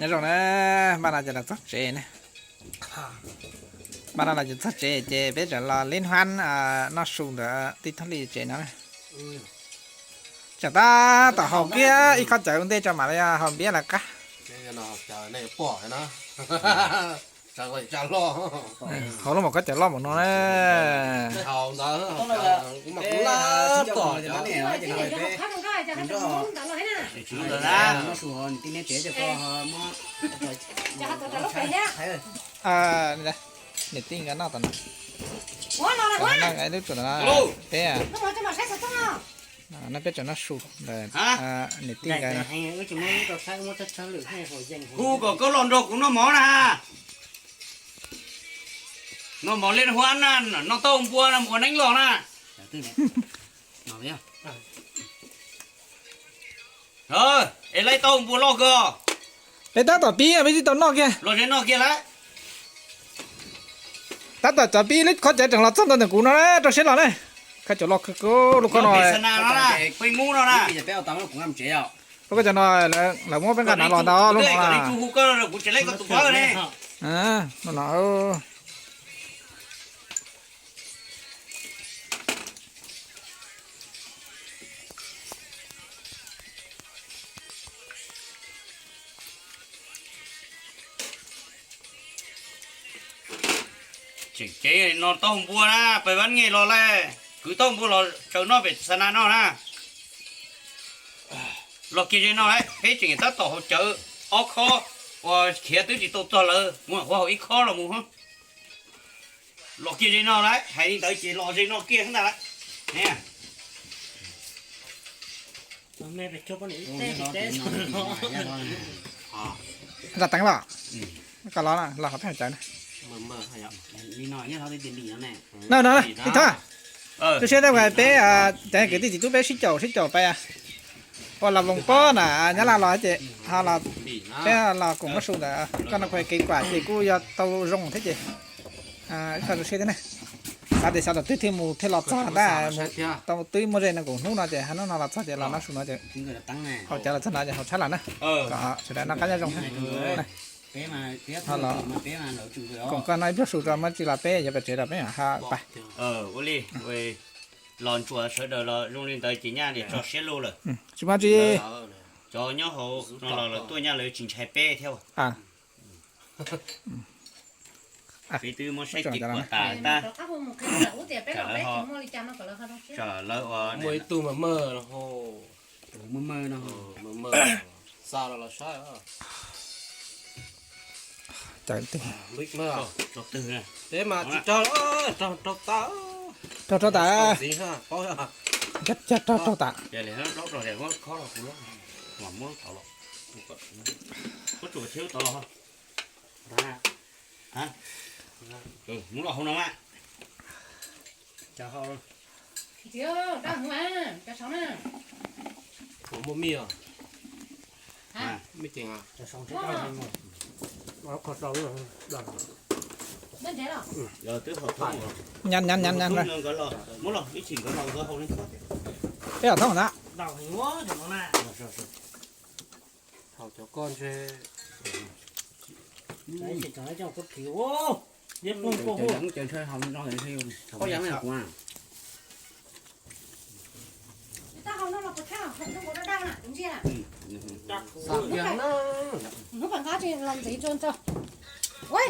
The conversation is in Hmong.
Nyob zoo na, npaj no ces los txog tsev ne. Npaj no los ces txog tsev ces peb tseem los lib huab noj su ntawm tij Thoob Lis tsev no na. Tseem tab tom haus kiag ib khob cawv ua ntej tso mam li haus npiab lawv qab. Haus lub mus khob cawv loj mus no na. Niam tij nkawd noj tom no. Lub tuam no peb. No peb tseem noj su ntawm niam tij nkawd no. Hu kom koj los nrog kuv noj mov na. Noj mov liaj huab na, noj taub hau npua na, mus ua neeb los na. Es laib taub hau npua loj kawg. Peb tab tom pib, peb twb tau noj kiag. Los ze noj kiag lawm. Tab tom cov pib lub khob cawv tseem los txog ntawm kuv no, rau siab los na. Khob cawv loj kawg, lub khob no. Lub khob cawv no lawv muab peb nqa nav los ntau lub no na. Lub no. Tseem cev no taub hau npua na, pais vab nge los lawm, kwv taub hau npua los tsaws noj pem xa nas no na. Los kiag ze no, peb tseem tab tom haus cawv ob khob uas khiav twb tsis tau txog lawv, mus ua haus ib khob los mus. Los kiag ze no lawm, hais li ntawd ces los ze no kiag ntag lawm. Nqa teev los, los qhov peb haus cawv na. No no, Tij Thoob, tu siab tab peb cov kwv tij txiv tub peb sib caum sib caum pais ua los voos pob na, Nyab Laj los ces ho los, peb los koom noj su ntawm koj no, kuv kev kuam ces kuj yog tau zoo thiab ces koj tu siab thiab ne. Xav tias xyov tom twg thiaj mus thiaj los txog ntag, tau twb muaj ze no, koom hnub no ces hnub no los txog ces los noj su no ces haus cawv los txog no ces haus tshab los na. Kom sawv daws noj qab nyob zoo. Koom koj noj ib pluag su rau, muab tsis los peb yuav pais tsev rau peb ha pais. Ua li, los ntsuas sawv daws los zoo li ntawd ces nyaj li tso siab lug lawm. Tsis muaj tsi. Cov nyob hauv no los lawv tuaj nyaj lawv tsis ntshai peb thiab. Peb twb muab saib kev kuam tas tas. Lawv ho, lawv ua muaj ib tug mas mawg no, mawg mawg no, xa los los saib. Peb mas tsis raug, raug raug tas. Raug raug tas. Raug raug tas. Muab los hauv no mas. Muaj mij os. Mij ceem. Nyam nyam nyam nyam. Muab los ib chim nkawd los nkawd haus li. Peb los thoob na. Haus cov koj ntshe. Hnub pam nqa tsis los ntxiv tso tso. Ua,